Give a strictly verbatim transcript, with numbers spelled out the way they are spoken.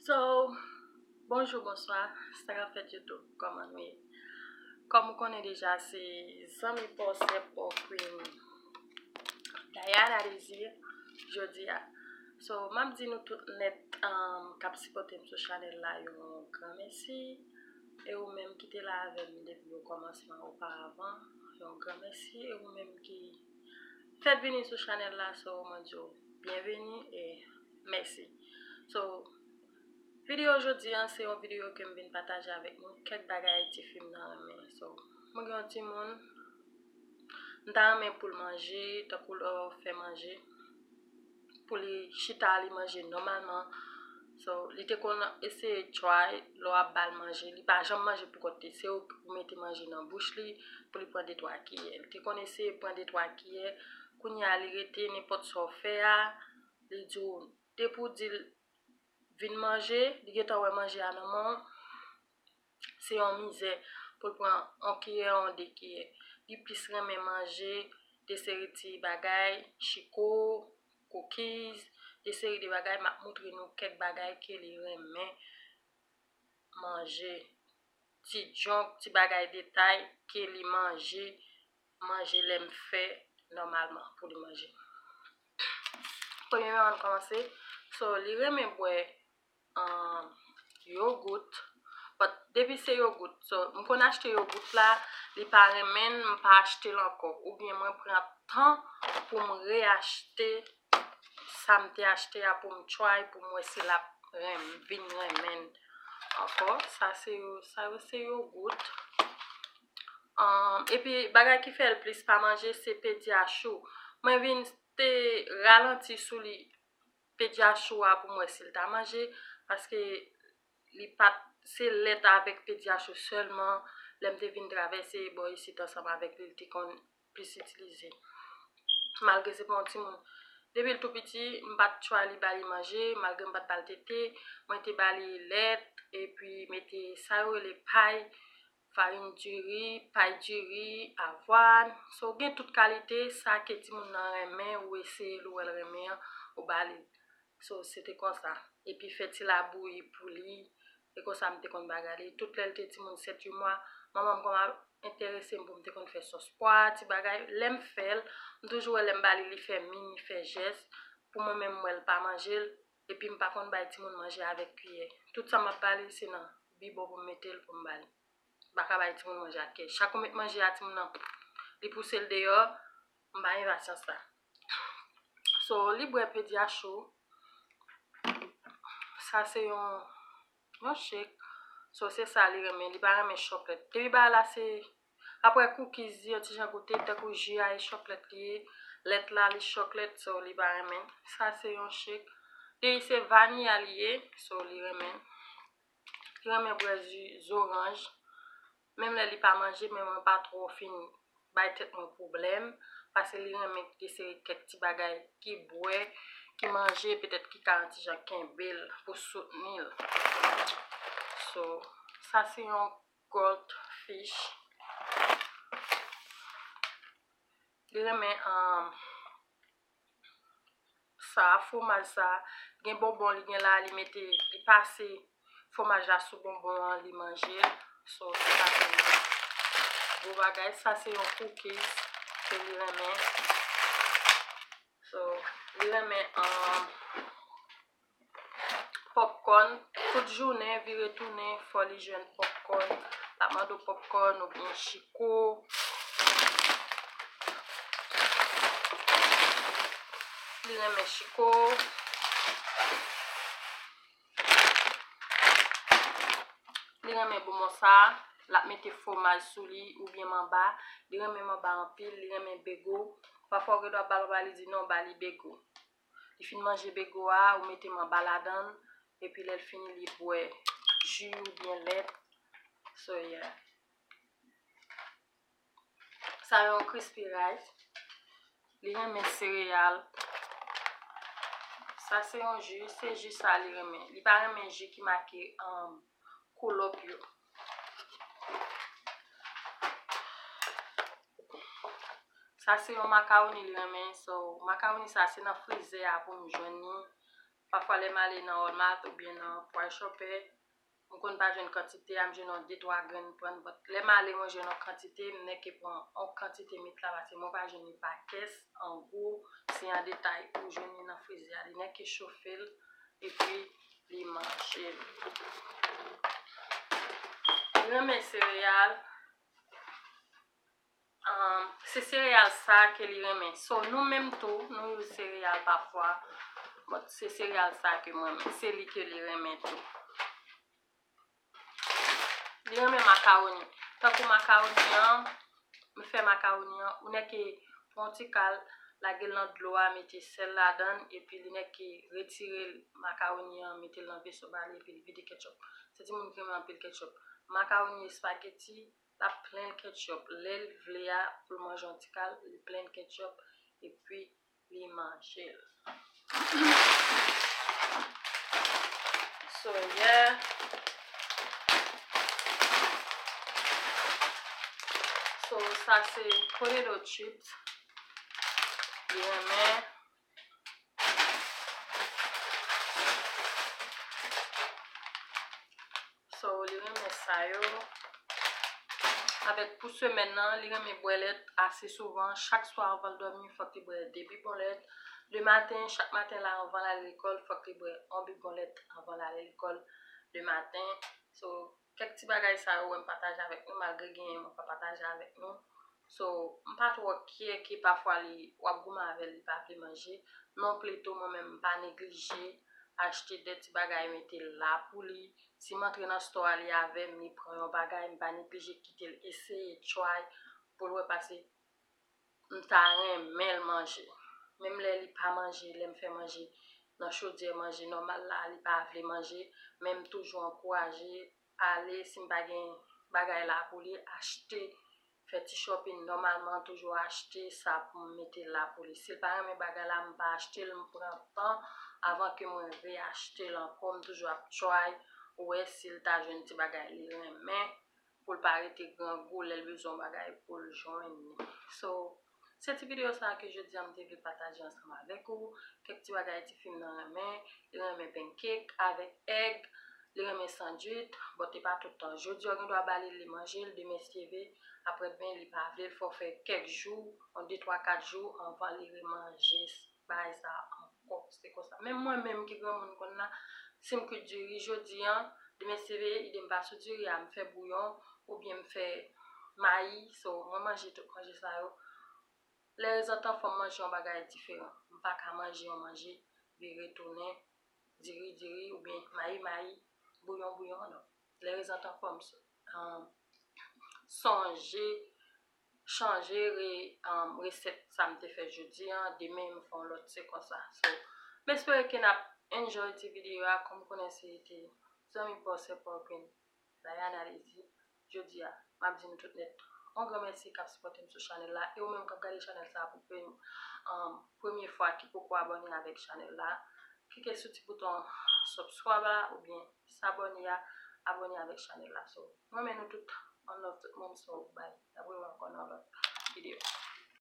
So, bonjou, bonswa, sa k ap fèt YouTube, kòman nou ye? Kòm ou konnen deja, se zanmi pa w, sè pa w, Queen Diana Désir, jodi a. So, m ap di nou tout nèt, um, k ap sipòte m sou chanèl la, yon gran mèsi. E ou menm ki te la avè m depi okòmansman oparavan, yon gran mèsi. E ou menm ki fèk vini sou chanèl la, so, mwen di w byenveni e mèsi. So, videyo jodi a, se yon videyo ke m vin pataje avèk nou, kèk bagay tifi m nan renmen. So, mwen gen yon timoun, m ta renmen pou l manje, tankou lè w fè manje, pou li chita, li manje nòmalman. So, li te konn eseye try, lè w ap ba l manje, li pa janm manje pou kont li, se ou ki pou mete manje nan bouch li, pou li pran de twa kiyè. Li te konn eseye pran de twa kiyè, kounye a li rete, nenpòt sa w fè a, li di w, depi w di l vin manje, li gentan wè manje a nan men w, se yon mizè pou l pran yon kiyè, yon de kiyè. Li plis renmen manje de seri ti bagay, chiko, cookies, de seri de bagay. M ap moutre nou kèk bagay ke li renmen manje. Ti djonk, ti bagay detay ke li manje, manje lè m fè nòmalman pou li manje. Premyèman, ann kòmanse. So, li renmen bwè, um, yogout. But depi se yogout, so, m konn achte yogout la, li pa renmen l, m pa achte l ankò. Oubyen mwen pran tan pou m reyachte sa m te achte a pou m try, pou m wè si l ap renm-, vin renmen l ankò. Sa se yo, sa yo se yogout. Um, epi bagay ki fè l plis pa manje se Pediasure. Mwen vin te ralanti sou li, Pediasure a, pou m wè si l ta manje, paske li pa t, se lèt avèk Pediasure sèlman, lè m te vin travèse bò isit ansanm avèk li, li te konn plis itilize. Malgre se pa yon timoun. Depi l tou piti, m pa t try li ba li manje, malgre m pa t ba l tete, mwen te ba li lèt, epi mete sa yo rele pay, farin diri, pay diri, avwàn. So, gen tout kalite, sa ke timoun nan renmen, ou eseye l, ou wè l renmen an, ou ba li. So, se te konsa. Epi fè ti labouyi pou li. E konsa m te konn bagay li. Tout lè l te timoun sèt uit mwa, manman m kòman enterese m pou m te konn fè sòs pwa, ti bagay. Lè m fè l, m toujou wè lè m ba li, li fè min, li fè jès. Pou mwen menm, m wè l pa manje l. Epi m pa konn bay timoun manje avèk kiyè. Tout sa m ap ba li, se nan bibwon pou m mete l pou m ba li. M pa ka bay timoun manje ak kiyè. Chak ou met manje a timoun nan, li pouse l deyò, m pa gen pasyans la. So, li bwè Pediasure. Sa se yon, yon shake. So, se sa li renmen. Li pa renmen chocolate. Depi bagay la se, apre cookies, yon ti jan goute, tankou ji a, e chocolate li ye. Lèt la, li chocolate, so, li pa renmen. Sa se yon shake. Li se vaniya li ye, so, li renmen. Li renmen bwè ji zoranj. Menm lè li pa manje, men mwen pa twò fin bay tèt mwen pwoblèm, paske li renmen de seri kèk ti bagay ki bwè, ki manje, petèt ki ka yon ti jan kenbe l pou soutni l. So, sa se yon goldfish. Li renmen, um, sa, fwomaj sa, gen bonbon li gen la, li mete, li pase fwomaj la sou bonbon an, li manje l. So, se pa yon gwo bagay. Sa se yon cookies ke li renmen. So, li renmen, um, popcorn. Tout jounen, vire tounen, fò li jwenn popcorn. L ap mande w popcorn oubyen chiko. Li renmen chiko. Li renmen bonbon sa. L ap mete fwomaj sou li oubyen manba. Li renmen manba anpil. Li renmen bego. Pafwa ou gen dwa ba l manba, li di non, ba li bego. Li fin manje bego a, ou mete manba ladan l, epi lè l fini, li bwè ji oubyen lèt. So, yeah. Sa yon crispy rice. Li renmen sereyal. Sa se yon ji, se ji sa li renmen. Li pa renmen ji ki make, um, kolòp yo. Sa se yon makawoni li renmen. So, makawoni sa se nan frizè a pou m jwenn li. Pafwa lè m ale nan Walmart oubyen nan Price Chopper, m konn pa jwenn kantite a, m jwenn yon de twa grenn m pran, but lè m ale mwen jwenn yon kantite, m nèke pran yon kantite meat la, paske mwen pa jwenn li pa kès, an gwo, se an detay ou jwenn li nan frize a, li nèke chofe l, epi li manje l. Li renmen sereyal, um, se sereyal sa ke li renmen. So, nou menm tou, nou use sereyal pafwa, but se sereyal sa ke mwen renmen. Se li ke li renmen tou. Li renmen makawoni. Tankou makawoni an, m fè makawoni an, ou nèke pran yon ti kal, lage l nan dlo a, mete sèl ladan l, epi li nèke retire makawoni an, mete l nan veso ba li, epi li vide ketchup. Se timoun ki renmen anpil ketchup. Makawoni espageti, l ap plen ketchup. Lè l vle a, pou l manje yon ti kal, li plen ketchup, epi li manje l. So, yeah. So, sa se potato chips. Li renmen. So, li renmen sa yo. Avèk pou semèn nan, li renmen bwè lèt ase souvan. Chak swa anvan l dòmi, fòk li bwè de bibon lèt. Lematen, chak maten la, anvan l al lekòl, fòk li bwè yon bibon lèt anvan l ale lekòl lematen. So, kèk ti bagay sa yo, wè m pataje avèk nou, malgre genyen mwen pa pataje avèk nou. So, m pa twò kyè ke pafwa li, w ap goumen avè l, li pa vle manje. Non, plito, mwen menm, m pa neglije achte de ti bagay, mete l la pou li. Si m antre nan store a, li avè m, li pran yon bagay, m pa neglije kite l eseye, try, pou l wè, paske m ta renmen l manje. Menm lè li pa manje, lè m fè manje nan chodyè manje nòmal la, li pa vle manje, men m toujou ankouraje ale, si m pa gen bagay la pou li, achte, fè ti shopping nòmalman, toujou achte sa pou m mete la pou li. Si l pa renmen bagay la, m pa achte l, m pran tan avan ke mwen reachte l ankò, m toujou ap try, wè si l ta jwenn ti bagay li renmen, pou l pa rete grangou lè l bezwen yon bagay pou l jwenn li. So, se ti videyo sa ke jodi a m te vle pataje ansanm avèk ou. Kèk ti bagay tifi m nan renmen. Li renmen pancake avèk egg. Li renmen sandwich, but e pa tout tan. Jodi a, w gen dwa ba li, li manje l, demen si Dye vle, aprè demen, li pa vle l, fò w fè kèk jou, yon de, twa, kat jou, anvan li remanje bagay sa ankò. Se konsa. Menm mwen menm ki granmoun konn la, si m kwit diri jodi a, demen si Dye vle, ide m pa sou diri a, m fè bouyon, oubyen m fè mayi, so, mwen manje tout manje sa yo. Lè rezantan fò m manje yon bagay diferan. M pa ka manje yon manje, vire tounen, diri, diri, oubyen mayi, mayi, bouyon, bouyon, non. Lè rezantan fò m s-, um, sonje, chanje re-, um, resèt sa m te fè jodi a, demen m fè yon lòt, se konsa. So, m espere ke n ap enjoy ti videyo a, kòm konnen se te zanmi pa w, sè pa w Queen Diana Lady. Jodi a, m ap di nou tout nèt, yon gran mèsi k ap sipòte m sou chanèl la. E ou menm k ap gade chanèl sa a pou pre-, um, premye fwa, ki poko abòne avèk chanèl la, klike sou ti bouton subscribe la oubyen s'abonner a, abòne avèk chanèl la. So, m renmen nou tout, one love tout moun, so, bye. N ap rewè ankò nan lòt videyo.